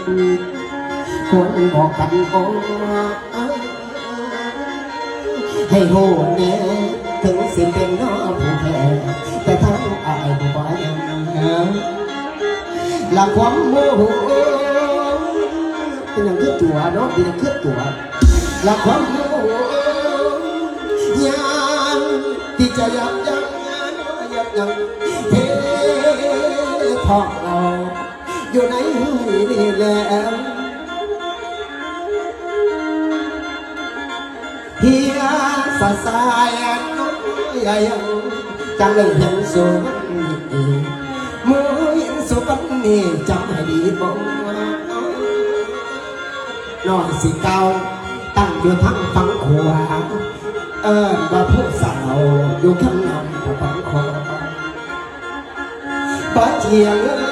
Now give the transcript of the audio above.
ຄວນບອກກັນໂອ້ ໃຫ້ຮູ້ແດ່ ເຖິງຊິເປັນນ້ອງຜູ້ແພ້ ແຕ່ທາງອ້າຍບໍ່ຍັງ ລະຄວາມໂມໂຫ ເປັນຫຍັງຄືຕົວະເນາະ ເປັນຫຍັງຄືຕົວະ ລະຄວາມໂມໂຫ ຍາມທີ່ຈະຍັບຍັງ ຍັບຍັງ ເທທອກເອົາ ຢູ່ໃນນີ້ແລ້ວ ເຮຍສະສາຍນ້ອຍ ຈັ່ງໄດ້ເຫັນສຸວັນນີ້ ມື້ເຫັນສຸວັນນີ້ ຈຳໃຫ້ດີບໍ່ ນ້ອຍຊິກ່າວ ຕັ້ງຢູ່ທາງຝັ່ງຂວາ ເອີ້ນວ່າຜູ້ສາວ ຢູ່ຂ້າງໜ້າຝັ່ງຂວາ ບໍ່ເຈຍເລື່ອງ